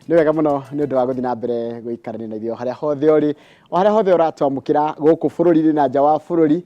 Nĩ wega mũno nĩ ũndũ wa gũthiĩ na mbere gũikarania na ithuĩ o harĩa hothe ũrĩ, o harĩa hothe ũratwamũkĩra gũkũ bũrũri-inĩ na nja wa bũrũri.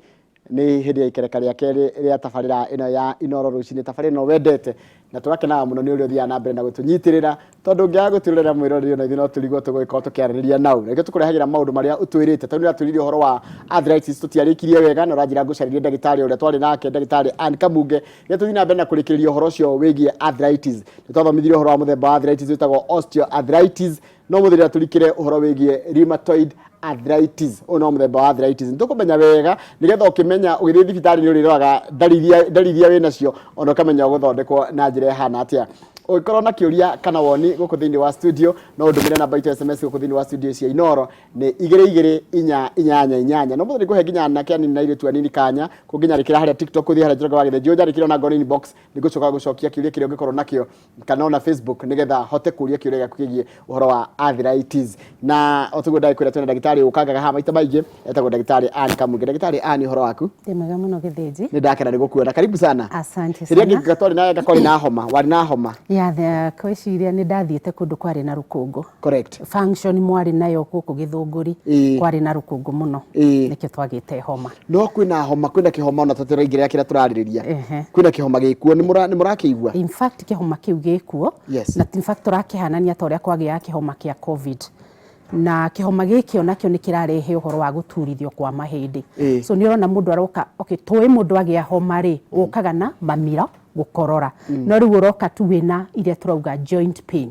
Nĩ hĩndĩ ya ikereka rĩa kerĩ rĩa tabarĩra ĩno ya Inooro rũcinĩ, tabarĩra ĩno wendete na tũgakenaga mũno nĩ ũrĩa ũthiaga na mbere na gũtũnyitĩrĩra, tondũ ũngĩaga gũtwĩrorera mwĩroreri ona ithuĩ no tũrigwo tũgũgĩkorwo tũkĩaranĩria nau. Na nĩkĩo tũkũrehagĩra maũndũ marĩa ũtwĩrĩte, tondũ nĩ ũratwĩrire ũhoro wa arthritis tũtiarĩkirie wega, na ũranjĩra ngũcarĩrie ndagĩtarĩ ũrĩa twarĩ nake, ndagĩtarĩ Ann Kamunge. Rĩrĩa tũthiĩ na mbere na kũrĩkĩrĩria ũhoro ũcio wĩgiĩ arthritis, nĩ twathomithirie ũhoro wa mũthemba wa arthritis wĩtagwo osteoarthritis, no mũthĩ rĩrĩa tũrikĩre ũhoro wĩgiĩ rheumatoid arthritis, ũyũ no mũthemba wa arthritis. Nĩ tũkũmenya wega nĩgetha ũkĩmenya ũgĩthiĩ thibitarĩ nĩ ũrĩroraga ndariri iria wĩ nacio, ona ũkamenya ũgũthondekwo na njĩra ĩhana atĩa. Ũngĩkorwo na kĩũria kana woni gũkũ thĩinĩ wa studio, no ũndũmĩre namba itũ ya SMS gũkũ thĩinĩ wa studio cia Inooro nĩ 22488. No mũthĩ nĩngũhe nginya anake anini na airĩtu anini kanya kũngĩnyarĩkĩra harĩa TikTok, ũthiĩ harĩa Njoroge wa Gĩthĩnji ũnjarĩkĩre ona ngorwo inbox, nĩngũcoka gũcokia kĩũria kĩrĩa ũngĩkorwo nakĩo, kana ona Facebook, nĩgetha hote kũria kĩũria gĩaku kĩgiĩ ũhoro wa arthritis. Na o taguo ndagĩkwĩra, twĩna ndagĩtarĩ ũkangaga haha maita maingĩ, etagwo ndagĩtarĩ Ann Kamunge. Ndagĩtarĩ Ann, ũhoro waku? Ndĩ mwega mũno, Gĩthĩnji. Nĩ ndakena nĩ gũkuona, karibu sana. Asante Hĩndĩ ĩrĩa sana. ngĩka twarĩ nawe ngakwarĩ na homa, warĩ na homa. Ya kwĩciria nĩ ndathiĩte kũndũ kwarĩ na rũkũngũ. Correct. Function mwarĩ nayo gũkũ Gĩthũngũri. Kwarĩ na rũkũngũ mũno. Nĩkĩo twagĩte homa. No kwĩna homa, kwĩna kĩhoma ona tũtiraingĩrĩra kĩrĩa tũrarĩrĩria. Kwĩna kĩhoma gĩkuo, nĩ mũrakĩigua? In fact kĩhoma kĩu gĩkuo. Yes. Na in fact tũrakĩhanania ta ũrĩa kwagĩaga kĩhoma kĩa COVID. Na kĩhoma gĩkĩ onakĩo nĩ kĩrarehe ũhoro wa gũturithio kwa mahĩndĩ. So nĩ ũrona mũndũ aroka, okay, tũĩ mũndũ agĩa homa rĩ, ũkaga na mamira gũkorora. No rĩu ũroka tu wĩna iria tũrauga joint pain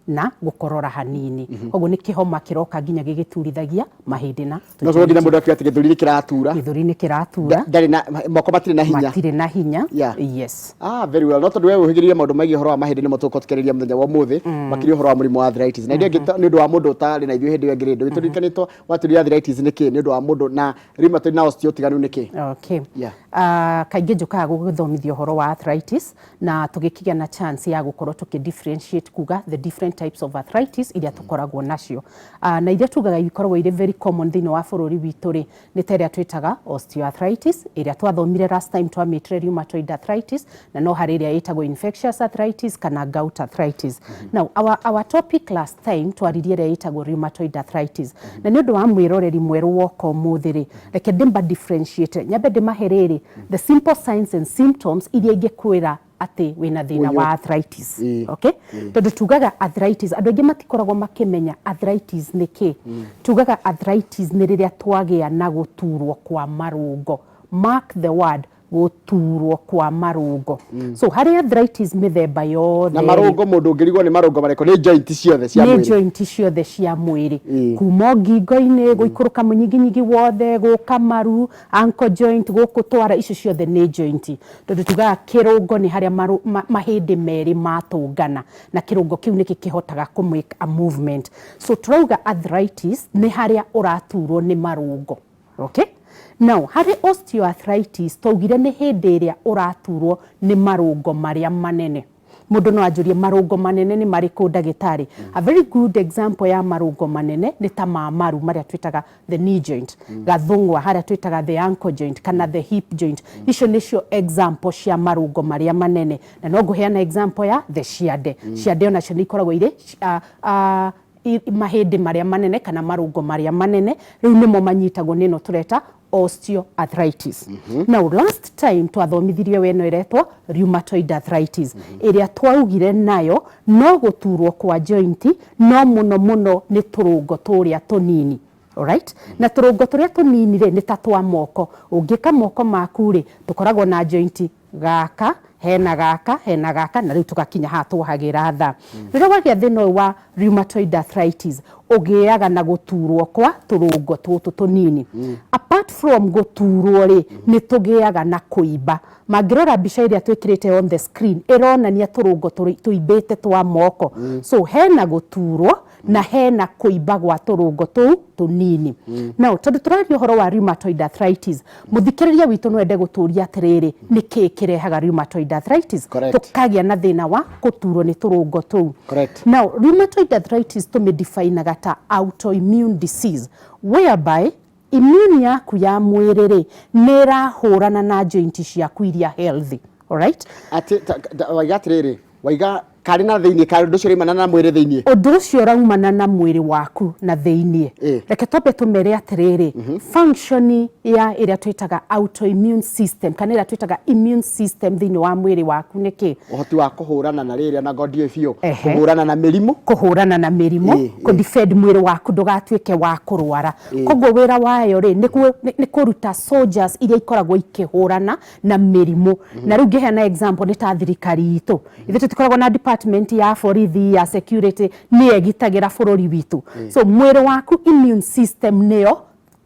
na gũkorora hanini. Koguo nĩ kĩhoma kĩroka nginya gĩgĩturithagia mahĩndĩ na No nginya mũndũ akiuga atĩ gĩthũri nĩ kĩratura. Gĩthũri nĩ kĩratura. Ndarĩ na moko, matirĩ na hinya. Matirĩ na hinya. Yes. Ah, very well. No tondũ we ũhĩgĩrĩire maũndũ megiĩ ũhoro wa mahĩndĩ nĩmo tũgũkorwo tũkĩarĩria mũthenya wa ũmũthĩ, makĩria ũhoro wa mũrimũ wa arthritis. Na ĩndĩ ĩngĩ, nĩ ũndũ wa mũndũ ũtarĩ na ithuĩ hĩndĩ ĩyo ĩngĩ rĩ, ndũgĩtũririkanĩtwo watwĩrire arthritis nĩ kĩ, nĩ ũndũ wa mũndũ na rheumatoid na osteo ũtiganu nĩ kĩ? Okay. Yeah. Kaingĩ njũkaga gũgĩthomithia ũhoro wa arthritis na tũgĩkĩgĩa na chance ya gũkorwo tũkĩ differentiate, kuga the different types of arthritis iria tũkoragwo nacio. Na iria tugaga ikoragwo irĩ very common thĩinĩ wa bũrũri witũ rĩ, nĩ ta ĩrĩa twĩtaga osteoarthritis, ĩrĩa twathomire last time twamĩtire rheumatoid arthritis, na no harĩ ĩrĩa ĩtagwo infectious arthritis kana gout arthritis. Now our topic last time twaririe ĩrĩa ĩtagwo rheumatoid arthritis. Na nĩ ũndũ wa mwĩroreri mwerũ woka ũmũthĩ rĩ, reke ndĩmba differentiate, nyambe ndĩmahe rĩrĩ the simple signs and symptoms iria ingĩkwĩra atĩ wĩna thĩna wa arthritis. Okay, tondũ tugaga arthritis, andũ aingĩ matikoragwo makĩmenya arthritis nĩ kĩ. Tugaga arthritis nĩ rĩrĩa twagĩa na gũturwo kwa marũngo. Mark the word, gũturwo kwa marũngo. So harĩ arthritis mĩthemba yothe. Na marũngo, mũndũ ũngĩrigwo nĩ marũngo marĩkũ, nĩ joint ciothe cia nĩ mwĩrĩ. Joint ciothe cia mwĩrĩ, kuma ngingo-inĩ gũikũrũka mũnyinginyingi wothe, gũka maru, ankle joint, gũkũ twara, icio ciothe nĩ joint, tondũ tugaga kĩrũngo nĩ harĩa mahĩndĩ merĩ matũngana, na kĩrũngo kĩu nĩkĩ kĩhotaga kũ make a movement. So tũrauga arthritis nĩ harĩa ũraturwo nĩ marũngo. Okay, now harĩ osteoarthritis twaugire nĩ hĩndĩ ĩrĩa ũraturwo nĩ marũngo marĩa manene. Mũndũ no anjũrie, marũngo manene nĩ marĩkũ, ndagĩtarĩ? A very good example ya marũngo manene nĩ ta ma maru marĩa twĩtaga the knee joint, gathũng'wa harĩa twĩtaga the ankle joint kana the hip joint. Icio nĩcio example cia marũngo marĩa manene. Na no ngũheana example ya the ciande. Ciande onacio nĩ ikoragwo irĩ mahĩndĩ marĩa manene kana marũngo marĩa manene. Rĩu nĩmo manyitagwo nĩ ĩno tũreta osteoarthritis. Now last time twathomithirie we ĩno ĩretwo rheumatoid arthritis, ĩrĩa twaugire nayo no gũturwo kwa joint, no mũno mũno nĩ tũrũngo tũrĩa tũnini. Alright? Na tũrũngo tũrĩa tũnini rĩ, nĩ ta twa moko. Ũngĩka moko maku rĩ, tũkoragwo na joint gaka, hena gaka, hena gaka, na rĩu tũgakinya haha tuohagĩra tha. Rĩrĩa wagĩa thĩna ũyũ wa rheumatoid arthritis, ũgĩaga na gũturwo kwa tũrũngo tũtũ tũnini. Apart from gũturwo rĩ, nĩ tũgĩaga na kũimba. Mangĩrora mbica ĩrĩa twĩkĩrĩte on the screen, ĩronania tũrũngo tũimbĩte twa moko. So hena gũturwo na hena kũimba gwa tũrũngo tũu tũnini. Now tondũ tũraria ũhoro wa rheumatoid arthritis, mũthikĩrĩria witũ no ende gũtũria atĩrĩrĩ, nĩ kĩĩ kĩrehaga rheumatoid arthritis? Correct. Tũkagĩa na thĩna wa gũturwo nĩ tũrũngo tũu. Correct. Now rheumatoid arthritis tũmĩdefinaga ta autoimmune disease whereby immune yaku ya mwĩrĩ rĩ, nĩ ĩrahũrana na joint ciaku iria healthy. Alright? Atĩ waiga atĩrĩrĩ, waiga Karĩ na thĩinĩ, karĩ ũndũ ũcio ũraimana na mwĩrĩ thĩinĩ? Ũndũ ũcio ũraumana na mwĩrĩ waku na thĩiniĩ. Reke twambe tũmere atĩrĩrĩ, function ya ĩrĩa twĩtaga autoimmune system kana ĩrĩa twĩtaga immune system thĩinĩ wa mwĩrĩ waku nĩ kĩ? Ũhoti wa kũhũrana na rĩrĩa na ngondi biũ, kũhũrana na mĩrimũ. Kũhũrana na mĩrimũ, kũ defend mwĩrĩ waku ndũgatuĩke wa kũrwara. Koguo wĩra wayo rĩ, nĩ kũruta soldiers iria ikoragwo ikĩhũrana na mĩrimũ. Na rĩu ngĩheana example nĩ ta thirikari itũ. Ithuĩ tũtikoragwo na department ya borithi, ya security, nĩyo ĩgitagĩra bũrũri witũ. So mwĩrĩ waku immune system nĩyo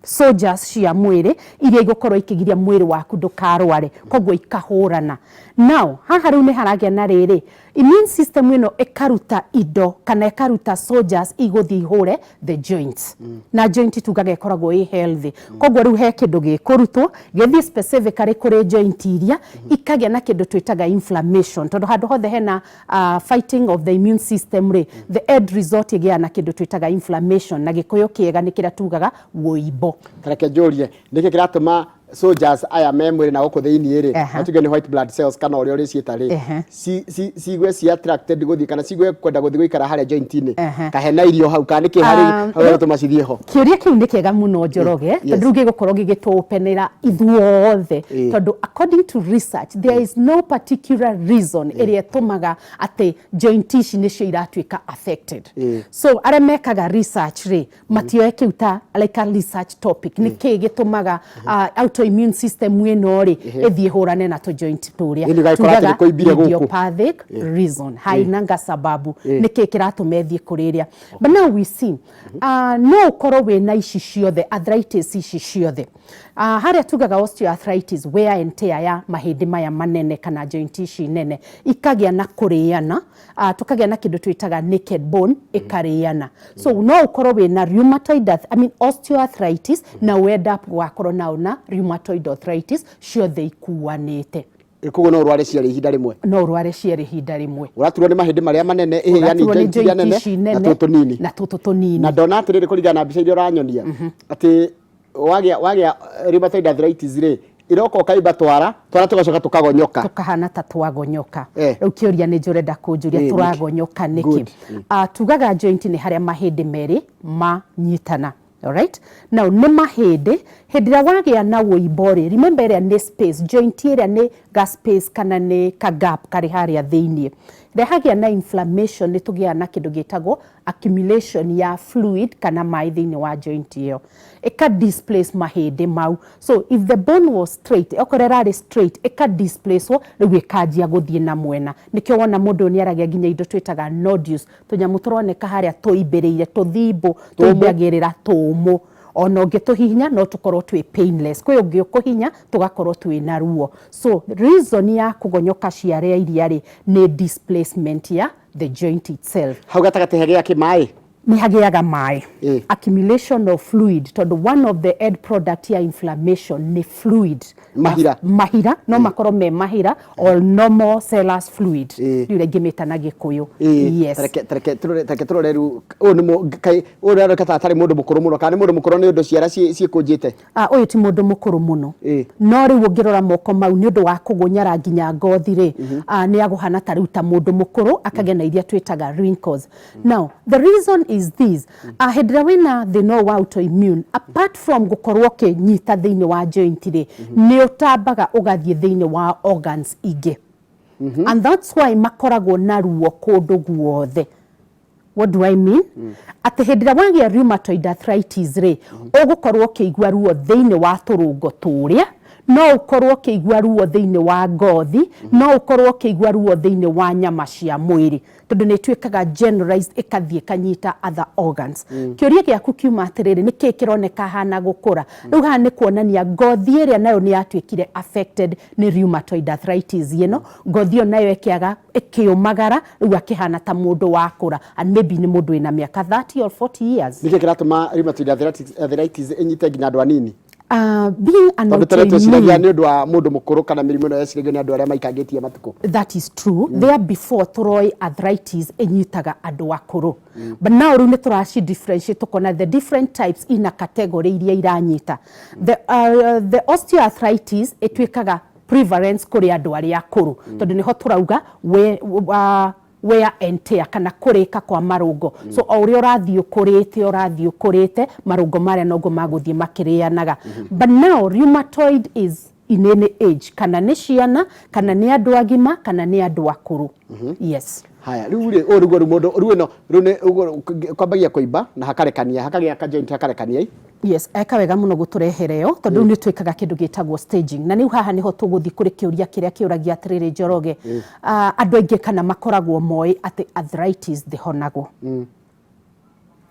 soldiers cia mwĩrĩ iria igũkorwo ikĩgiria mwĩrĩ waku ndũkarware, koguo ikahũrana. Now haha rĩu nĩ haragĩa na rĩrĩ, immune system ĩno ĩkaruta indo kana ĩkaruta soldiers igũthiĩ ihũre the joints. Na joint tugaga ĩkoragwo ĩ healthy. Koguo rĩu he kĩndũ gĩkũrutwo gĩthiĩ specifically kũrĩ joint iria ikagĩa na kĩndũ twĩtaga inflammation, tondũ handũ hothe hena fighting of the immune system rĩ, the end result ĩgĩaga na kĩndũ twĩtaga inflammation, na Gĩkũyũ kĩega nĩ kĩrĩa tugaga wũimbo. Tareke njũrie, nĩkĩ kĩratũma soldiers aya me mwĩrĩ na gũkũ thĩinĩ rĩ, matuge nĩ white blood cells kana ũrĩa ũrĩciĩta rĩ, cigue ci attracted gũthiĩ kana cigue kwenda gũthiĩ gũikara harĩa joint-inĩ, kahena irio hau, kana nĩkĩ harĩ hau gĩtũma cithiĩ ho? Kĩũria kĩu nĩ kĩega mũno, Njoroge, tondũ rĩu gĩgũkorwo gĩgĩtũpenera ithuothe, tondũ according to research there is no particular reason ĩrĩa ĩtũmaga atĩ joint ici nĩcio iratuĩka affected. So arĩa mekaga research rĩ, matioe kĩu ta like a research topic, nĩ kĩĩ gĩtũmaga autoimmune system ĩno rĩ ĩthiĩ hũrane na tũ joint tũrĩa. Ĩni ũgagĩkora atĩ nĩ kũimbire gũkũ. Idiopathic reason, hainanga sababu nĩ kĩĩ kĩratũma ĩthiĩ kũrĩ ĩrĩa. But now we see, no ũkorwo wĩna ici ciothe, arthritis ici ciothe. Harĩa tugaga osteoarthritis, wear and tear ya mahĩndĩ maya manene kana joint ici nene ikagĩa na kũrĩana, tũkagĩa na kĩndũ twĩtaga naked bone ĩkarĩana. So no ũkorwo wĩna rheumatoid I mean osteoarthritis na end up wakorwo nao na rheumatoid arthritis, ciothe ikuanĩte. Koguo no ũrware cierĩ ihinda rĩmwe? No ũrware cierĩ ihinda rĩmwe. Ũraturwo nĩ mahĩndĩ marĩa manene, ĩhĩ, yani Ũraturwo nĩ joint iria joint nene ici na nene tũtũ tũnini. Na tũtũ tũnini. Na ndona atĩrĩrĩ, kũringana na mbica iria ũranyonia, atĩ wagĩa rheumatoid arthritis rĩ, iroka ũkaimba twara twara, tũgacoka tũkagonyoka. Tũkahana ta twagonyoka. Rĩu kĩũria nĩ njũrenda kũnjũria, tũragonyoka nĩkĩ? Good. Tugaga joint nĩ harĩa mahĩndĩ merĩ manyitana. Alright? Now nĩ mahĩndĩ, hĩndĩ ĩrĩa wagĩa na wũimbo rĩ, remember ĩrĩa nĩ space, joint ĩrĩa nĩ ga space kana nĩ ka gap karĩ harĩa thĩiniĩ. Rĩrĩa hagĩa na inflammation, nĩ tũgĩaga na kĩndũ gĩtagwo accumulation ya fluid kana maĩ thĩinĩ wa joint ĩyo. Ĩka displace mahĩndĩ mau. So if the bone was straight, okorwo ĩrarĩ straight, ĩka displace rĩu ĩkanjia gũthiĩ na mwena. Nĩkĩo wona mũndũ ũyũ nĩ aragia nginya indo twĩtaga nodules, tũnyamũ tũroneka harĩa tũimbĩrĩire, tũthimbu tũimbagĩrĩra, tũmũ. Ona ũngĩtũhihinya no tũkorwo twĩ painless, kwĩ ũngĩ ũkũhinya tũgakorwo twĩ na ruo. So reason ya kũgonyoka ciara iria rĩ, nĩ displacement ya the joint itself. Hau gatagatĩ hagĩa kĩmaĩ? Nĩ hagĩaga maĩ, accumulation of fluid, tondũ one of the end product ya inflammation nĩ fluid. Mahira. Mahira no makorwo me mahira or normal serous fluid, rĩu ingĩmĩta na Gĩkũyũ. Yes. Tareke tũrore rĩu, ũyũ nĩ kaĩ ũyũ ũroneka ta atarĩ mũndũ mũkũrũ mũno, kana nĩ mũndũ mũkũrũ nĩ ũndũ ciara ciĩkũnjĩte? Ah, ũyũ ti mũndũ mũkũrũ mũno, no rĩu ũngĩrora moko mau, nĩ ũndũ wa kũgũnyara nginya ngothi rĩ, nĩ agũhana ta rĩu ta mũndũ mũkũrũ, akagĩa na iria twĩtaga wrinkles. Now the reason is this, hĩndĩ ĩrĩa wĩna thĩna ũyũ wa autoimmune, apart from gũkorwo ũkĩnyita thĩinĩ wa joint rĩ, nĩ ũtambaga ũgathiĩ thĩinĩ wa organs ingĩ, and that's why makoragwo na ruo kũndũ guothe. What do I mean? Atĩ hĩndĩ ĩrĩa wagĩa rheumatoid arthritis rĩ, ũgũkorwo ũkĩigua ruo thĩinĩ wa tũrũngo tũrĩa, no ũkorwo ũkĩigua ruo thĩinĩ wa ngothi, no ũkorwo ũkĩigua ruo thĩinĩ wa nyama cia mwĩrĩ, tondũ nĩ ĩtuĩkaga generalized, ĩkathiĩ ĩkanyita other organs. Kĩũria gĩaku kiuma atĩrĩrĩ, nĩ kĩĩ kĩroneka hana gũkũra rĩu haha? Nĩ kuonania ngothi ĩrĩa nayo nĩ yatuĩkire affected nĩ rheumatoid arthritis ĩno. Ngothi ĩyo nayo ĩkĩaga, ĩkĩũmagara, rĩu akĩhana ta mũndũ wakũra, and maybe nĩ mũndũ wĩna mĩaka 30 or 40 years. Nĩkĩ kĩratũma rheumatoid arthritis ĩnyite nginya andũ anini? Being an Tondũ tene tweciragia autoimmune nĩ ũndũ wa mũndũ mũkũrũ, kana mĩrimũ ĩno yeciragio nĩ andũ arĩa maikangĩtie matukũ. That is true. There before tũroĩ arthritis ĩnyitaga andũ akũrũ, but now rĩu nĩ tũraci differentiate, tũkona the different types ina category iria iranyita. The osteoarthritis ĩtuĩkaga prevalence kũrĩ andũ arĩa akũrũ, tondũ nĩho tũrauga we Wear and tear kana kũrĩka kwa marũngo. So o ũrĩa ũrathiĩ ũkũrĩte, ũrathiĩ ũkũrĩte, marũngo marĩa noguo magũthiĩ makĩrĩanaga. But now rheumatoid is in any age, kana nĩ ciana, kana nĩ andũ agima, kana nĩ andũ akũrũ. Yes. Haya, rĩu rĩ, ũũ nĩguo rĩu mũndũ, rĩu ĩno, rĩu nĩ ũguo kwambagia kũimba na hakarekania, hakagĩa ka joint hakarekania ĩ. Yes, eka wega mũno gũtũrehere ĩyo tondũ rĩu nĩ twĩkaga kĩndũ gĩtagwo staging, na rĩu haha nĩho tũgũthiĩ kũrĩ kĩũria kĩrĩa kĩũragia atĩrĩrĩ Njoroge, andũ aingĩ kana makoragwo moĩ atĩ arthritis ndĩhonagwo.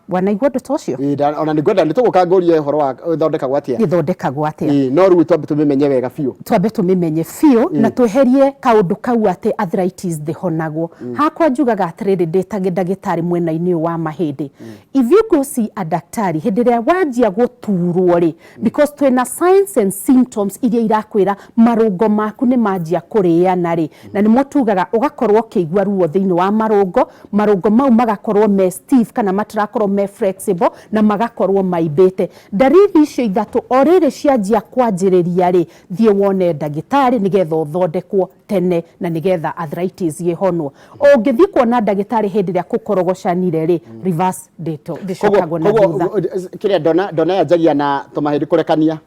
Wanaigua ũndũ ta ũcio? Ĩ, ona nĩ ngwenda nĩ tũgũka ngũrie ũhoro wa ĩthondekagwo atĩa. Ĩthondekagwo atĩa? Ĩ, no rĩu twambe tũmĩmenye wega biũ. Twambe tũmĩmenye biũ na tweherie kaũndũ kau atĩ arthritis ndĩhonagwo. Hakwa njugaga atĩrĩrĩ ndĩ ta ndagĩtarĩ mwena-inĩ ũyũ wa mahĩndĩ, if you go see a daktari hĩndĩ ĩrĩa wanjia gũturwo rĩ, because twĩna signs and symptoms iria irakwĩra marũngo maku nĩ manjia kũrĩana rĩ, na nĩmo tugaga ũgakorwo ũkĩigua ruo thĩinĩ wa marũngo, marũngo mau magakorwo me stiff kana matirakorwo me flexible na magakorwo maimbĩte. Ndariri icio ithatũ o rĩrĩ cianjia kwanjĩrĩria rĩ, thiĩ wone ndagĩtarĩ nĩgetha ũthondekwo tene na nĩgetha arthritis ĩhonwo. Ũngĩthiĩ kuona ndagĩtarĩ hĩndĩ ĩrĩa kũkorogocanire rĩ, reverse ndĩcokagwo na thutha. Kĩrĩa ndona ndona yanjagia na tũmahĩndĩ kũrekania.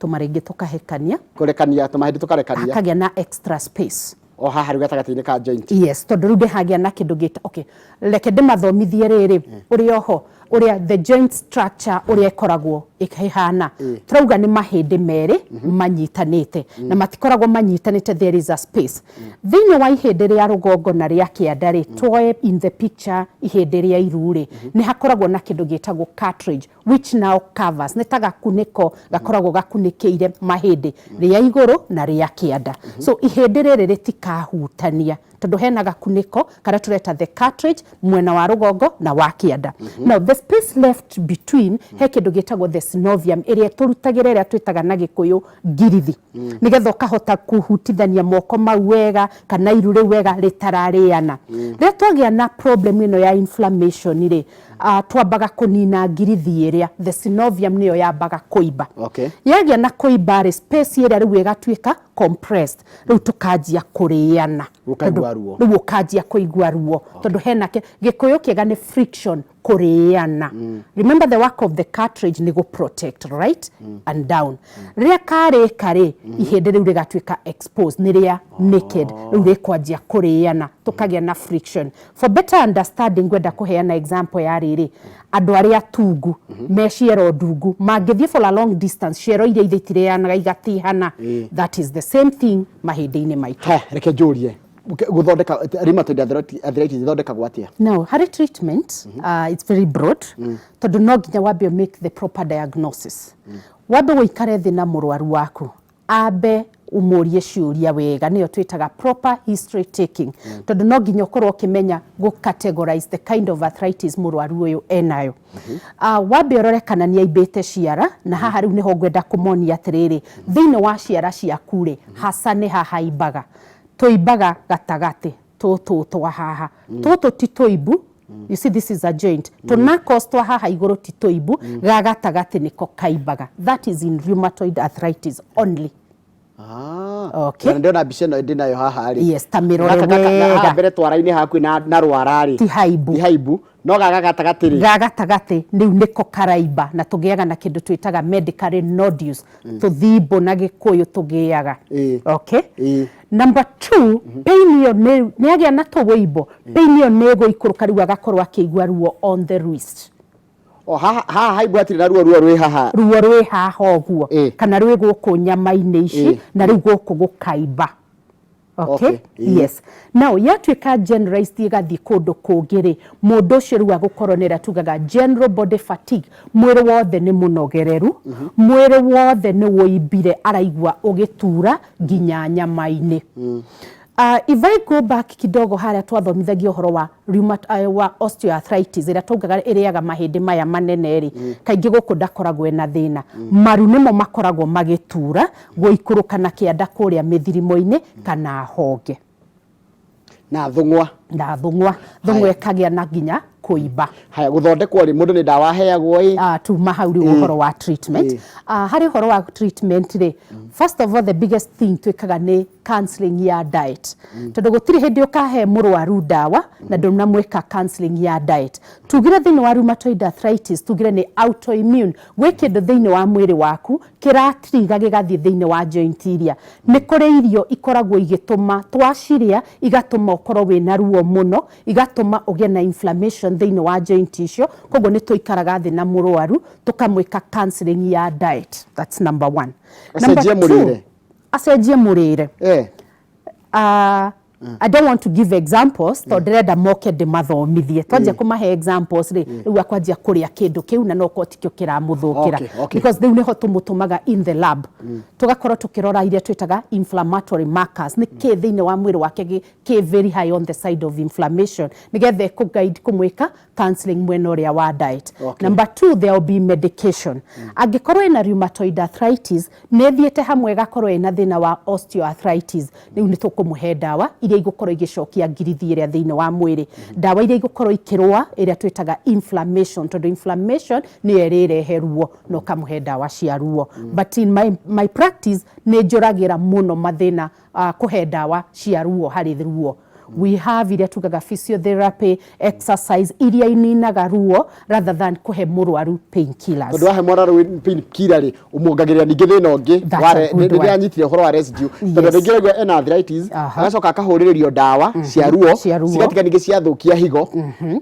Tũmarĩngĩ tũkahĩkania. Kũrekania, tũmahĩndĩ tũkarekania. Hakagĩa na extra space. O haha rĩu gatagatĩ-inĩ ka joint. Yes, tondũ rĩu ndĩhagĩa na kĩndũ gĩta, okay, reke ndĩmathomithie rĩrĩ, ũrĩa oho, ũrĩa the joint structure ũrĩa ĩkoragwo ĩhana. Tũrauga nĩ mahĩndĩ merĩ manyitanĩte, na matikoragwo manyitanĩte, there is a space. Thĩinĩ wa ihĩndĩ rĩa rũgongo na rĩa kĩanda rĩ, tuoe in the picture ihĩndĩ rĩa iru rĩ, nĩ hakoragwo na kĩndũ gĩtagwo cartilage, which now covers, nĩ ta gakunĩko gakoragwo gakunĩkĩire mahĩndĩ rĩa igũrũ na rĩa kĩanda. So ihĩndĩ rĩrĩ rĩtikahutania tondũ hena gakunĩko karĩa tũreta the cartilage mwena wa rũgongo na wa kĩanda. Now the space left between, he kĩndũ gĩtagwo the synovium ĩrĩa tũrutagĩra ĩrĩa twĩtaga na Gĩkũyũ ngirithi, nĩgetha ũkahota kũhutithania moko mau wega kana iru rĩu wega rĩtararĩana. Rĩrĩa twagĩa na problem ĩno ya inflammation rĩ, twambaga kũnina ngirithi ĩrĩa, the synovium nĩyo yambaga kũimba. Yagĩa na kũimba rĩ, space ĩrĩa rĩu ĩgatuĩka compressed, rĩu tũkanjia kũrĩana. Ũkaigua ruo. Rĩu ũkanjia kũigua ruo tondũ hena Gĩkũyũ kĩega nĩ friction, kũrĩana. Remember the work of the cartilage nĩ gũ protect right and down. Rĩrĩa karĩka rĩ, ihĩndĩ rĩu rĩgatuĩka exposed, nĩ rĩa naked, rĩu rĩkwanjia kũrĩana, tũkagĩa na friction. For better understanding ngwenda kũheana example ya rĩrĩ, andũ arĩa tungu me ciero ndungu mangĩthiĩ for a long distance, ciero iria ithe itirĩanaga igatihana. That is the same thing mahĩndĩ-inĩ maitũ. Haya, reke njũrie, gũthondeka rheumatoid arthritis ĩthondekagwo atĩa? Now, harĩ treatment, it's very broad, tondũ no nginya wambe make the proper diagnosis. Wambe ũikare thĩ na mũrwaru waku, ambe ũmũrie ciũria wega, nĩyo twĩtaga proper history taking, tondũ no nginya ũkorwo ũkĩmenya gũ categorize the kind of arthritis mũrwaru ũyũ enayo. Wambe ũrore kana nĩ aimbĩte ciara, na haha rĩu nĩho ngwenda kũmonia atĩrĩrĩ, thĩinĩ wa ciara ciaku rĩ, haca nĩ hahaimbaga, tũimbaga gatagatĩ tũtũ twa haha, tũtũ ti tũimbu. You see, this is a joint. Tũ knuckles twa haha igũrũ ti tũimbu, ga gatagatĩ nĩko kaimbaga. That is in rheumatoid arthritis only. Okay. Na ndĩrona mbica ĩno ndĩnayo haha rĩ. Yes, ta mĩrore wega. Haha mbere twara-inĩ hakuhĩ na rwara rĩ. Ti haimbu. Ti haimbu. No gaka gatagatĩ rĩ. Ga gatagatĩ rĩu nĩko karaimba na tũgĩaga na kĩndũ twĩtaga medically nodules. Tũthimbo na Gĩkũyũ tũgĩaga. Okay. Number two, pain ĩyo nĩ agĩa na tũwĩimbo, pain ĩyo nĩ ĩgũikũrũka rĩu agakorwo akĩigua ruo on the wrist. O haha haha haimbu hatirĩ na ruo, ruo rwĩ haha. Ruo rwĩ haha ũguo kana rwĩ gũkũ nyama-inĩ ici na rĩu gũkũ gũkaimba. Okay? Yes. Now, yatuĩka generalized ĩgathiĩ kũndũ kũngĩ rĩ, mũndũ ũcio rĩu agũkorwo nĩ ĩrĩa tugaga general body fatigue, mwĩrĩ wothe nĩ mũnogereru, mwĩrĩ wothe nĩ ũimbire, araigua ũgĩtura nginya nyama-inĩ. If I go back kidogo harĩa twathomithagia ũhoro wa wa osteoarthritis ĩrĩa twaugaga ĩrĩaga mahĩndĩ maya manene rĩ, kaingĩ gũkũ ndakoragwo ena thĩna. Maru nĩmo makoragwo magĩtura gũikũrũka na kĩanda kũrĩa mĩthirimo-inĩ kana honge. Na thũng'wa. Na thũng'wa. Thũng'wa ĩkagĩa na nginya kũimba. Haya, gũthondekwo rĩ, mũndũ nĩ ndawa aheagwo ĩ? Tuma hau rĩu ũhoro wa treatment. Harĩ ũhoro wa treatment rĩ, first of all the biggest thing twĩkaga nĩ counseling ya diet, tondũ gũtirĩ hĩndĩ ũkahe mũrwaru ndawa na ndũnamwĩka counseling ya diet. Tugire thĩinĩ wa rheumatoid arthritis, tugire nĩ autoimmune, gwĩ kĩndũ thĩinĩ wa mwĩrĩ waku kĩratriga gĩgathiĩ thĩinĩ wa joint iria. Nĩ kũrĩ irio ikoragwo igĩtũma twacirĩa igatũma ũkorwo wĩna ruo mũno, igatũma ũgĩe na inflammation thĩinĩ wa joint icio. Koguo nĩ tũikaraga thĩ na mũrwaru tũkamwĩka counseling ya diet. That's number one. Number Acenjie two, mũrĩre. Acenjie mũrĩre. I don't want to give examples tondũ ndĩrenda moke ndĩmathomithie. Twanjia kũmahe examples rĩ, rĩu akwanjia kũrĩa kĩndũ kĩu na no korwo tikĩo kĩramũthũkĩra. Because rĩu nĩho tũmũtũmaga in the lab, tũgakorwo tũkĩrora iria twĩtaga inflammatory markers, nĩ kĩ thĩinĩ wa mwĩrĩ wake kĩ very high on the side of inflammation, nĩgetha ĩkũ-guide kũmwĩka counseling mwena ũrĩa wa diet. Number two, there will be medication. Angĩkorwo ĩna rheumatoid arthritis, nĩ ĩthiĩte hamwe ĩgakorwo ĩna thĩna wa osteoarthritis, rĩu nĩ tũkũmũhe ndawa iria igũkorwo igĩcokia ngirithi ĩrĩa thĩinĩ wa mwĩrĩ, ndawa iria igũkorwo ikĩrũa ĩrĩa twĩtaga inflammation, tondũ inflammation nĩyo ĩrĩrehe ruo, na ũkamũhe ndawa cia ruo. But in my practice nĩ njũragĩra mũno mathĩna kũhe ndawa cia ruo harĩ ruo. We have iria tugaga physiotherapy, exercise iria ininaga ruo rather than kũhe mũrwaru painkillers. Tondũ wahe mũrwaru painkiller rĩ, ũmuongagĩrĩra ningĩ thĩna ũngĩ. That's a good one. Nĩndĩranyitire ũhoro wa residue, tondũ rĩngĩ raigua ena arthritis, agacoka akahũrĩrĩrio ndawa cia ruo, Cia ruo. Cigatiga ningĩ ciathũkia higo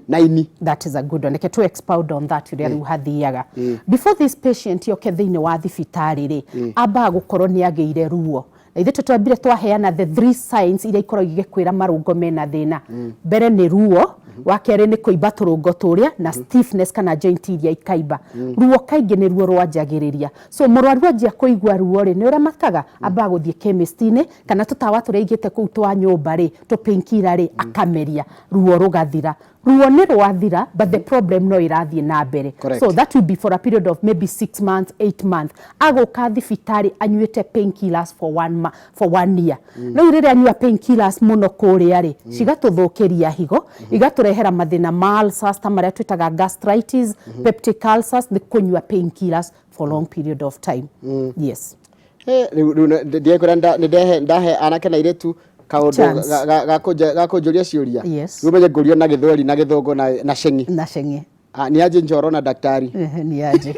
na ini. That is a good one. Reke tu expound on that, ũrĩa rĩu hathiaga. Before this patient yoke thĩinĩ wa thibitarĩ rĩ, ambaga gũkorwo nĩ agĩire ruo. Na ithuĩ twambire twaheana the three signs iria ikoragwo igĩkwĩra marũngo mena thĩna. Mbere nĩ ruo, wa kerĩ nĩ kũimba tũrũngo tũrĩa na stiffness kana joint iria ikaimba. Ruo kaingĩ nĩ ruo rwanjagĩrĩria. So mũrwaru anjia kũigua ruo rĩ, nĩ ũrĩa makaga ambaga gũthiĩ chemist-inĩ kana tũtawa tũrĩa aigĩte kũu twa nyũmba rĩ, tũ painkiller rĩ, akameria, ruo rũgathira. Ruo nĩ rwathira, but the problem no ĩrathiĩ na mbere. So that will be for a period of maybe 6 months, 8 months. Agũka thibitarĩ anyuĩte painkillers for one year. Rĩu rĩrĩa anyua painkillers mũno kũrĩa rĩ, cigatũthũkĩria higo, igatũrehera mathĩna ma ulcers ta marĩa twĩtaga gastritis, peptic ulcers, nĩ kũnyua painkillers for long period of time. Yes. Rĩu ndirekwĩra nĩ ndehe ndahe anake na airĩtu kaũndũ Chance. Ga kũnjũria ciũria. Yes. Rĩu menye ngũrio na Gĩthweri na Gĩthũngũ na Sheng. Na Sheng. Ah, ni aje Njoro na daktari? Ehe, ni aje?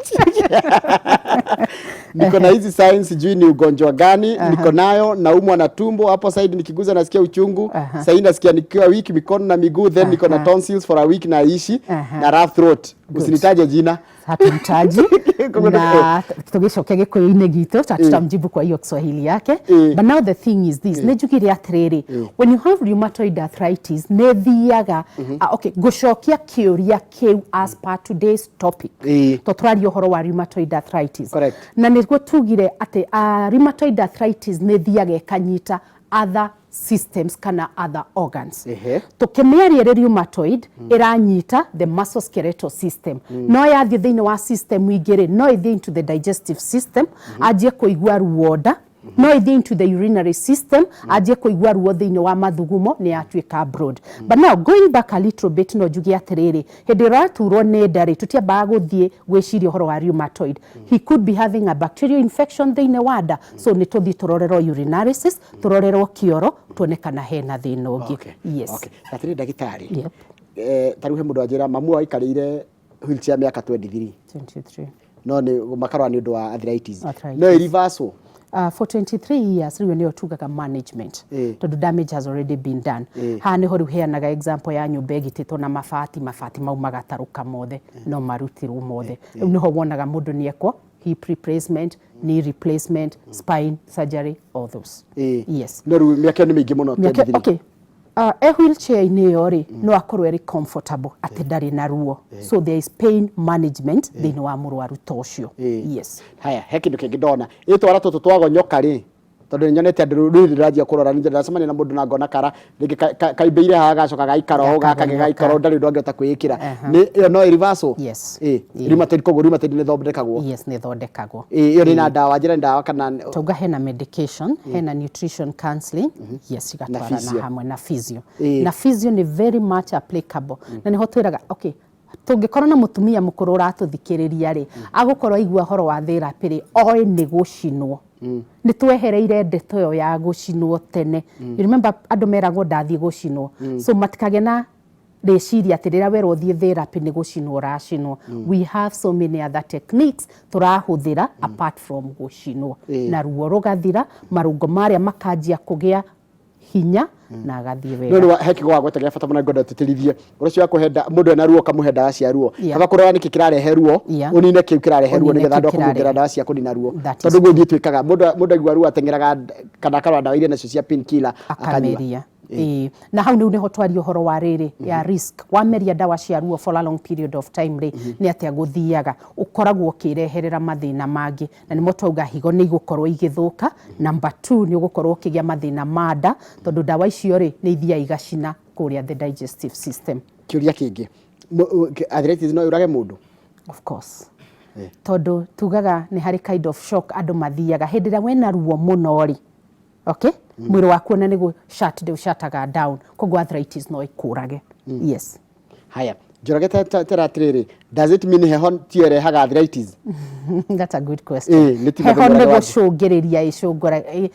Niko na hizi signs, sijui ni ugonjwa gani niko nayo. Naumwa na tumbo hapo side, nikiguza nasikia uchungu. Sahii nasikia nikiwa weak mikono na miguu, then niko na tonsils for a week na ishi na rough throat. Usinitaje jina. Hatumtaji na tũgĩcoke Gĩkũyũ-inĩ gitũ ta tutamjibu kwa hiyo Kiswahili yake. But now the thing is this, nĩ njugire atĩrĩrĩ, when you have rheumatoid arthritis nĩ thiaga okay, ngũcokia kĩũria kĩu as per today's topic, to tũraria ũhoro wa rheumatoid arthritis. Na nĩguo tugire atĩ rheumatoid arthritis nĩ thiaga ĩkanyita other systems kana other organs. Tũkĩmĩaria ĩrĩ rheumatoid, ĩranyita the musculoskeletal system. No yathiĩ thĩinĩ wa system ingĩ rĩ, no ĩthiĩ into the digestive system, anjie kũigua ruo nda, no ĩthiĩ into the urinary system, anjie kũigua ruo thĩinĩ wa mathugumo, nĩ yatuĩka broad. But now going back a little bit, no njuge atĩrĩrĩ, hĩndĩ ĩrĩa ũraturwo nĩ nda rĩ, tũtiambaga gũthiĩ gwĩciria ũhoro wa rheumatoid. He could be having a bacterial infection thĩinĩ wa nda, so nĩ tũthiĩ tũrorerwo urinalysis, tũrorerwo kĩoro, tuone kana hena thĩna ũngĩ. Yes. Okay. Atĩrĩ ndagĩtarĩ, Yep. Ta rĩu he mũndũ anjĩra mamu aikarĩire wheelchair mĩaka 23. 23. No nĩ makarwara nĩ ũndũ wa arthritis. Arthritis. No ĩreverswo? For 23 years rĩu nĩyo tugaga management, tondũ damage has already been done. Haha nĩho rĩu heanaga example ya nyũmba ĩgitĩtwo na mabati, mabati mau magatarũka mothe, no marutirwo mothe. Rĩu nĩho wonaga mũndũ nĩ ekwo hip replacement, knee replacement, spine surgery, all those. Yes. No rĩu mĩaka ĩyo nĩ mĩingĩ mũno, 23. Okay. E wheelchair-inĩ ĩyo rĩ, no akorwo ĩrĩ comfortable atĩ ndarĩ na ruo, so there is pain management thĩinĩ wa mũrwaru ta ũcio. Yes. Haya, he kĩndũ kĩngĩ ndona ĩtwara tũtũ twagonyoka rĩ, tondũ nĩ nyonete andũ rĩu ndĩranjia kũrora, nĩ ndĩracemania na mũndũ na ngona kara rĩngĩ kaimbĩire haha, gacoka gaikara ũũ, gaka gĩgaikara ũũ, ndarĩ ũndũ angĩhota kwĩĩkĩra. Nĩ ĩyo no ĩreverswo? Yes. Rheumatoid, koguo rheumatoid nĩ ĩthondekagwo? Yes, nĩ ĩthondekagwo. Ĩyo nĩ na ndawa, njĩra nĩ ndawa kana? Tauga hena medication, hena nutrition counseling, yes, cigatwarana Physio. Hamwe na physio. Na physio nĩ very much applicable, na nĩho twĩraga okay, tũngĩkorwo na mũtumia mũkũrũ ũratũthikĩrĩria rĩ, agũkorwo aigua ũhoro wa therapy rĩ, oĩ nĩ gũcinwo. Nĩ twehereire ndeto ĩyo ya gũcinwo tene. You remember andũ meragwo ndathiĩ gũcinwo, so matikagĩa na rĩciria atĩ rĩrĩa werwo ũthiĩ therapy nĩ gũcinwo ũracinwo. We have so many other techniques tũrahũthĩra apart from gũcinwo, na ruo rũgathira, marũngo marĩa makanjia kũgĩa hinya na agathiĩ No wega. nĩ he kiugo wagweta gĩa bata mũno ngwenda tũtĩrithie ũndũ ũcio wa kũhe mũndũ ena ruo ũkamũhe ndawa cia ruo, kaba kũrora nĩkĩ kĩrarehe ruo, ũnine kĩu kĩrarehe ruo Ũnine nĩgetha kĩu andũ a kũmuongerera kĩrarehe. ndawa cia kũnina ruo. That is Tondũ guo ithuĩ twĩkaga, mũndũ aigua ruo ateng'eraga kana akarora ndawa iria nacio cia pain killer akanyua. Akameria. Ĩĩ, na hau rĩu nĩho twaria ũhoro wa rĩrĩ ya risk. Wameria ndawa cia ruo for a long period of time rĩ, nĩ atĩa gũthiaga? Ũkoragwo ũkĩreherera mathĩna mangĩ, na nĩmo twauga higo nĩ igũkorwo igĩthũka. Number two, nĩ ũgũkorwo ũkĩgĩa mathĩna ma nda, tondũ ndawa icio rĩ, nĩ ithiaga igacina kũrĩa the digestive system. Kĩũria kĩngĩ, arthritis no yũrage mũndũ? Of course, tondũ tugaga nĩ harĩ kind of shock andũ mathiaga hĩndĩ ĩrĩa wĩna ruo mũno rĩ, okay, mwĩrĩ waku ona nĩguo shut down, shutaga down, koguo arthritis no ĩkũrage, yes. Haya, Njoroge, tera atĩrĩrĩ, does it mean heho tiyo ĩrehaga arthritis? That's a good question. Ĩĩ, nĩ tiga Heho nĩ thogora wa- gũcũngĩrĩria ĩcũngũra,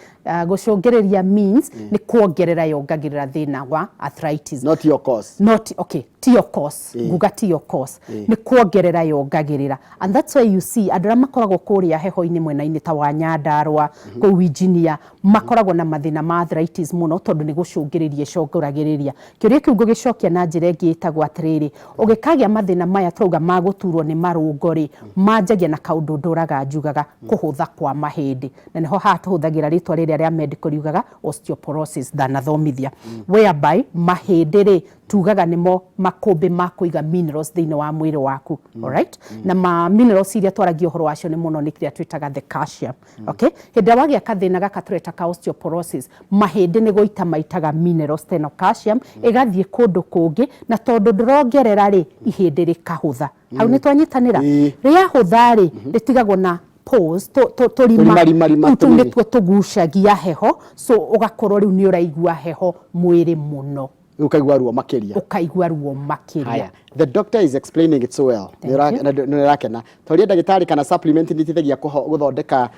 gũcũngĩrĩria means nĩ kuongerera yongagĩrĩra thĩna wa arthritis. Not your cause. Not okay, tiyo cause, nguga tiyo cause, nĩ kuongerera yongagĩrĩra, and that's why you see andũ arĩa makoragwo kũrĩa heho-inĩ mwena-inĩ ta wa Nyandarua, kũu Engineer, makoragwo na mathĩna ma arthritis mũno, tondũ nĩ gũcũngĩrĩria ĩcũngũragĩrĩria. Kĩũria kĩu ngũgĩcokia na njĩra ĩngĩ ĩtagwo atĩrĩrĩ, ũgĩkagĩa mathĩna maya twauga ma gũturwo nĩ marũngo rĩ, manjagia na kaũndũ ndũraga njugaga, kũhũtha kwa mahĩndĩ, na nĩho haha tũhũthagĩra rĩtwa rĩrĩa rĩa medical riugaga osteoporosis, ndanathomithia, whereby mahĩndĩ rĩ, tugaga nĩmo makũmbĩ ma kũiga minerals thĩinĩ wa mwĩrĩ waku, alright? Na ma minerals iria twaragia ũhoro wacio nĩ mũno nĩ kĩrĩa twĩtaga the calcium, okay? Hĩndĩ ĩrĩa wagĩa kathĩna gaka tũreta ka osteoporosis, mahĩndĩ nĩ gũita maitaga minerals ta ĩno calcium, ĩgathiĩ kũndũ kũngĩ, na tondũ ndũrongerera rĩ, ihĩndĩ rĩkahũtha. Hau nĩ twanyitanĩra? Rĩahũtha rĩ, rĩtigagwo na pores, tũrima. Tũrima, rima, rima, Rĩu tũu tũnini. nĩtuo tũgucagia heho, so ũgakorwo rĩu nĩ ũraigua heho mwĩrĩ mũno. Rĩu ũkaigua ruo makĩria. Ũkaigua ruo makĩria. Haya, the doctor is explaining it so well. Thank you. Na nĩ ũrakena. Tauria ndagĩtarĩ kana supplement nĩ iteithagia gũthondeka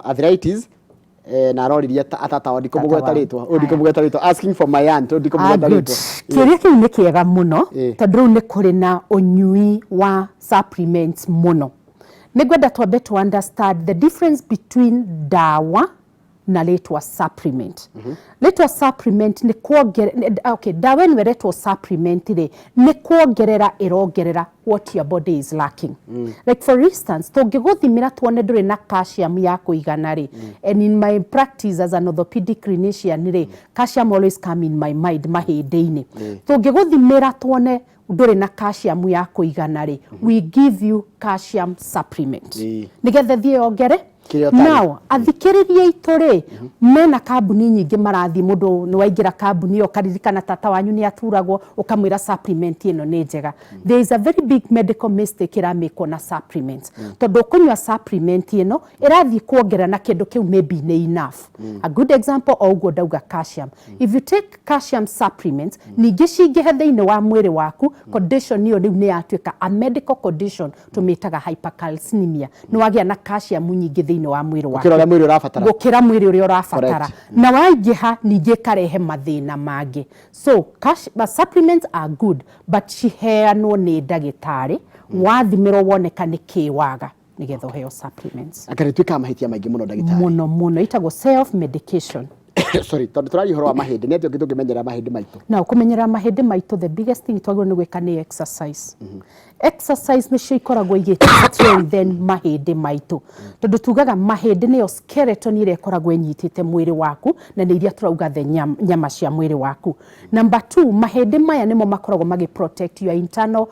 arthritis, na aroririe atata wao, ndikũmũgweta Tata wao. rĩtwa. Ũyũ ndikũmũgweta rĩtwa, asking for my aunt, ũyũ ndikũmũgweta Ah, good. rĩtwa. Kĩũria kĩu nĩ kĩega mũno, tondũ rĩu nĩ kũrĩ na ũnyui wa supplements mũno. Nĩ ngwenda twambe to understand the difference between ndawa na rĩtwa supplement. Rĩtwa supplement nĩ kuongerera, okay, ndawa ĩno ĩretwo supplement rĩ, nĩ kuongerera ĩrongerera what your body is lacking. Like for instance, tũngĩgũthimĩra tuone ndũrĩ na calcium ya kũigana rĩ, and in my practice as an orthopedic clinician rĩ, calcium always come in my mind mahĩndĩ-inĩ. Tũngĩgũthimĩra tuone ndũrĩ na calcium ya kũigana rĩ, we give you calcium supplement nĩgetha ĩthiĩ yongere. Kĩrĩa ũtarĩ. Now athikĩrĩria aitũ rĩ, mena kambuni nyingĩ marathiĩ, mũndũ nĩ waingĩra kambuni ĩyo ũkaririkana tata wanyu nĩ aturagwo, ũkamwĩra supplement ĩno nĩ njega. There is a very big medical mistake ĩramĩkwo na supplements, tondũ ũkũnyua supplement ĩno ĩrathiĩ kuongerera na kĩndũ kĩu maybe nĩ enough. A good example, o ũguo ndauga calcium, if you take calcium supplements ningĩ cingĩhe thĩinĩ wa mwĩrĩ waku, condition ĩyo rĩu nĩ yatuĩka a medical condition tũmĩtaga hypercalcemia. Nĩ wagĩa na calcium nyingĩ thĩinĩ wa mwĩrĩ waku gũkĩra ũrĩa mwĩrĩ ũrabatara. Gũkĩra mwĩrĩ ũrĩa ũrabatara. Na waingĩha ningĩ ĩkarehe mathĩna mangĩ. So cash, but supplements are good, but ciheanwo nĩ ndagĩtarĩ, wathimĩrwo woneka nĩ kĩ waga, nĩgetha ũheo supplements. Anga nĩ twĩkaga mahĩtia maingĩ mũno, ndagĩtarĩ. Mũno mũno, ĩtagwo self medication. Sorry, tondũ tũraria ũhoro wa mahĩndĩ, nĩ atĩa ũngĩ tũngĩmenyerera mahĩndĩ maitũ? Na kũmenyerera mahĩndĩ maitũ, the biggest thing twagĩrĩirwo nĩ gwĩka nĩ exercise. Exercise nĩcio ikoragwo igĩ strengthen mahĩndĩ maitũ, tondũ tugaga mahĩndĩ nĩyo skeleton ĩrĩa ĩkoragwo ĩnyitĩte mwĩrĩ waku, na nĩ iria tũrauga the nyama cia mwĩrĩ waku. Number two, mahĩndĩ maya nĩmo makoragwo magĩ protect your internal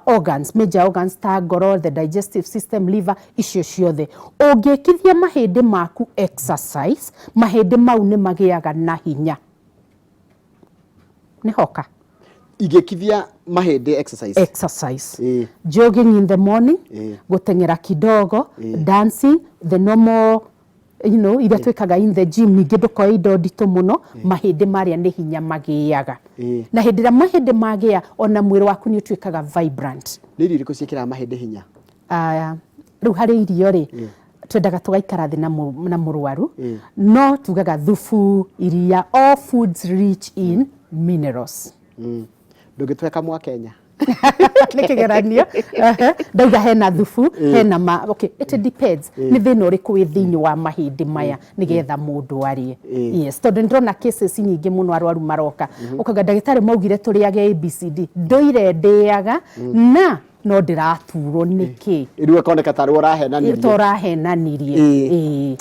organs, major organs ta ngoro, the digestive system, liver, icio ciothe. Ũngĩkithia mahĩndĩ maku exercise, mahĩndĩ mau nĩ magĩaga na hinya. Nĩ hoka. Ingĩkithia mahĩndĩ exercise. Exercise, jogging in the morning, gũteng'era kidogo, dancing, the normal iria twĩkaga in the gym. Ningĩ ndũkoe indo nditũ mũno. Mahĩndĩ marĩa nĩ hinya magĩaga, na hĩndĩ ĩrĩa mahĩndĩ magĩa, ona mwĩrĩ waku nĩ ũtuĩkaga vibrant. Nĩ irio irĩkũ ciĩkĩraga mahĩndĩ hinya? Aya, rĩu harĩ irio rĩ, Twendaga tũgaikara thĩ na mũrwaru, no tugaga thubu, iria, all foods rich in minerals. Ndũngĩtũhe kamwa Kenya? Nĩ kĩgeranio. Ehe. Ndauga hena thubu, hena ma, okay, it depends nĩ thĩna ũrĩkũ wĩ thĩinĩ wa mahĩndĩ maya nĩgetha mũndũ arĩe. Yes, tondũ nĩndĩrona cases nyingĩ mũno, arwaru maroka ũkauga ndagĩtarĩ maugire tũrĩage ABCD, ndũire ndĩaga na no ndĩraturwo nĩkĩ? Rĩu ĩkoneka tarĩ ũrahenanirie. Ta ũrahenanirie. Ĩĩ.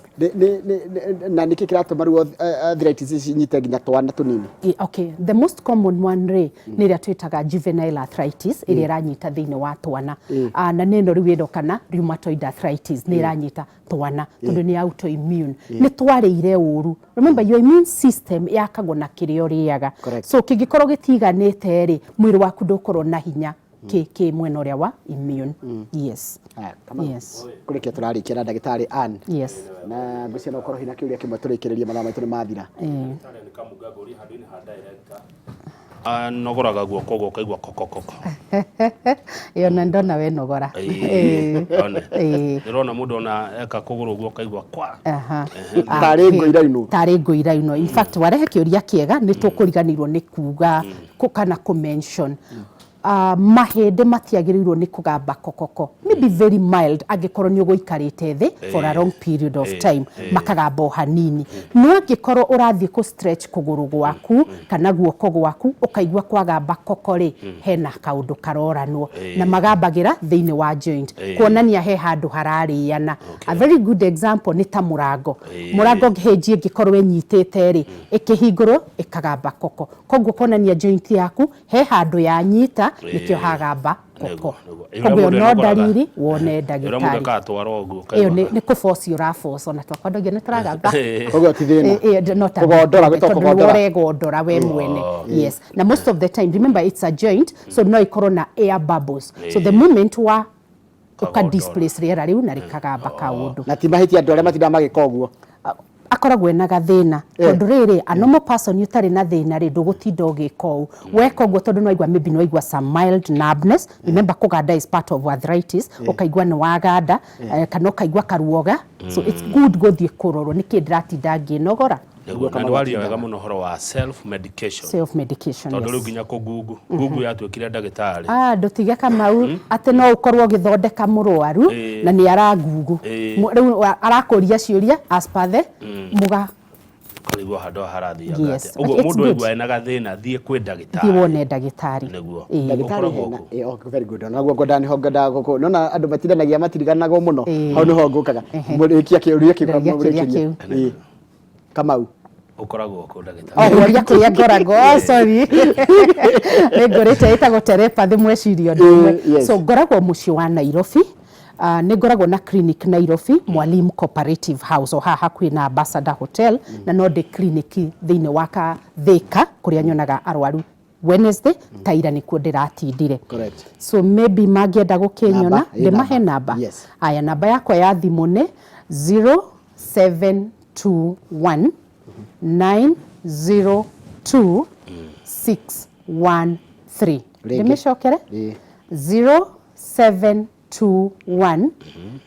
Na nĩkĩ kĩratũma rĩu arthritis ici inyite nginya twana tũnini? Okay, the most common one rĩ nĩ ĩrĩa twĩtaga juvenile arthritis, ĩrĩa ĩranyita thĩinĩ wa twana. Ah, na nĩ ĩno rĩu ĩrokana rheumatoid arthritis nĩ ĩranyita twana tondũ nĩ autoimmune, nĩ twarĩire ũru. Remember, your immune system yakagwo na kĩrĩa ũrĩaga. So kĩngĩkorwo gĩtiganĩte rĩ, mwĩrĩ waku ndũkorwo na hinya kĩ mwena ũrĩa wa immune. Yes. Aya, Kamau, Yes. Kũrĩkia tũrarĩkia na ndagĩtarĩ Ann. Yes. Na ngwĩciria no ũkorwo hina kĩũria kĩmwe tũrĩkĩrĩrie, mathaa maitũ nĩ mathira. Ndagĩtarĩ nĩ Kamunga, ngũria handũ-inĩ ha director anogoraga guoko ũguo ũkaigua kokokoko. Ĩyo na ndona wenogora. Ĩĩ, one. Ndĩrona mũndũ ona eka kũgũrũ ũguo ũkaigua kwa. Aha. Tarĩ ngũ irainwo. Tarĩ ngũ irainwo. In fact, warehe kĩũria kĩega, nĩ tũkũriganĩirwo nĩ kuga kana kũ mention. Mahĩndĩ matiagĩrĩirwo nĩ kũgamba kokoko, maybe very mild angĩkorwo nĩ ũgũikarĩte thĩ for a long period of time, makagamba o hanini. No angĩkorwo ũrathiĩ kũ stretch kũgũrũ gwaku kana guoko gwaku ũkaigua kwagamba koko rĩ, hena kaũndũ karoranwo na magambagĩra thĩinĩ wa joint, kuonania he handũ hararĩana. A very good example nĩ ta mũrango. Mũrango hinge ĩngĩkorwo ĩnyitĩte rĩ, ĩkĩhingũrwo ĩkagamba koko, koguo kuonania joint yaku he handũ yanyita, nĩkĩo hagamba koko. Nĩguo. Koguo ĩyo Ĩrĩa no mũndũ ndariri wone ĩrĩa mũndũ ndagĩtarĩ. ekaga twara ũguo Ĩyo ũkaigua nĩ kũboci ũraboco na twakwa ndoiga nĩ tũragamba. Koguo ti thĩna. No ta Kũgondora, gwĩtagwo tondũ nĩwe kũgondora. ũregondora we mwene. Yes, na most of the time, remember, it's a joint, so no ikorwo na air bubbles, so the moment wa ũka Kagondora. displace rĩera rĩu na rĩkagamba kaũndũ. Na ti mahĩtia andũ arĩa matindaga magĩka ũguo? Akoragwo ena gathĩna, tondũ rĩrĩ, a normal person ũtarĩ na thĩna rĩ, ndũgũtinda ũgĩka ũũ. Weka ũguo tondũ nĩwaigua, maybe nĩwaigua some mild numbness. Remember, kũganda is part of arthritis. Ũkaigua nĩ waganda kana ũkaigua karuoga, so it's good gũthiĩ kũrorwo nĩkĩ ndĩratinda ngĩnogora. Nĩguo, na nĩwaria wega mũno ũhoro wa self medication. Self medication. Tondũ rĩu nginya kũgungu gungu yatuĩkire ndagĩtarĩ. Ah, ndũtige Kamau, atĩ no ũkorwo ũgĩthondeka mũrwaru na nĩ aragungu. Rĩu arakũria ciũria as per the mũga Ũkaigua handũ haha harathiaga Yes, atĩa. Ũguo it's mũndũ good. aigua ena gathĩna, thiĩ kwĩ Thiĩ ndagĩtarĩ. wone ndagĩtarĩ. Nĩguo. Ndagĩtarĩ Ũkoragwo hena kũ? Oh, very good. Onaguo ngwendaga, nĩho ngwendaga gũkũ nona andũ matindanagia matiriganagwo mũno. Hau nĩho ngũkaga mũrĩkia kĩũria kĩu. Rĩkia kĩũria Mũrĩkĩrie. kĩu. Kamau. Ũkoragwo kũ, ndagĩtarĩ? Oh, ngũria kũrĩa ngoragwo. Oh, sorry, nĩ ngũrĩte ĩtagwo telepathy, mweciria ũndũ ũmwe. So ngoragwo mũciĩ wa Nairobi. Nĩ ngoragwo na clinic Nairobi, Mwalimu Cooperative House, o haha hakuhĩ na Ambassador Hotel, na no ndĩ clinic thĩinĩ wa Thika kũrĩa nyonaga arwaru Wednesday, ta ira nĩkuo ndĩratindire. So maybe mangĩenda gũkĩnyona, Namba, ĩ ndĩmahe namba. Namba. Yes. Aya, namba yakwa ya thimũ nĩ 0721 902 613. Rĩngĩ. Ndĩmĩcokere? Ĩ. 0721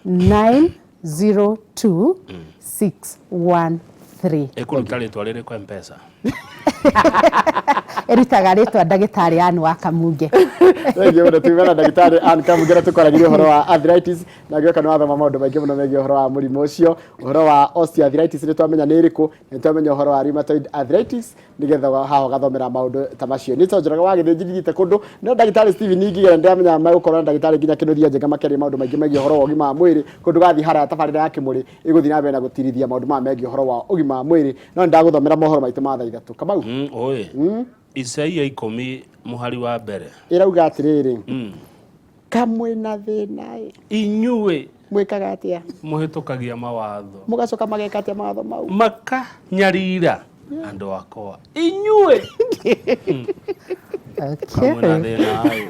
902 613. Ĩkũruta rĩtwa rĩrĩkũ Mpesa? Ĩrutaga rĩtwa ndagĩtarĩ Ann wa Kamunge. Thengiũ mũno. Tume na ndagĩtarĩ Ann Kamunge na tũkwaragĩria ũhoro wa arthritis, na ngĩoka nĩ wathoma maũndũ maingĩ mũno megiĩ ũhoro wa mũrimũ ũcio. Ũhoro wa osteoarthritis nĩ twamenya nĩ ĩrĩkũ, na nĩ twamenya ũhoro wa rheumatoid arthritis, nĩgetha haha ũgathomera maũndũ ta macio. Niĩ to Njoroge wa Gĩthĩnji thiĩte kũndũ no ndagĩtarĩ Steven Ngigera, ndĩramenya megũkorwo na ndagĩtarĩ nginya Kĩnuthia Njenga makĩaria maũndũ maingĩ megiĩ ũhoro wa ũgima wa mwĩrĩ. Kũndũ gathiĩ haraya, tabarĩra ya Kĩmũrĩ ĩgũthiĩ na mbere na gũtirithia maũndũ maya megiĩ ũhoro wa ũgima wa mwĩrĩ, no nĩ ndagũthomera mohoro maitũ ma thaa 3, Kamau. Ũĩ Isaia 10 mũhari wa mbere. Ĩrauga atĩrĩrĩ, kamwĩ na thĩna ĩ, inyuĩ mwĩkaga atĩa? Mũhĩtũkagia mawatho. Mũgacoka mageka atĩa mawatho mau? Makanyarira andũ akwa inyuĩ. Kamwe na thĩna ĩ.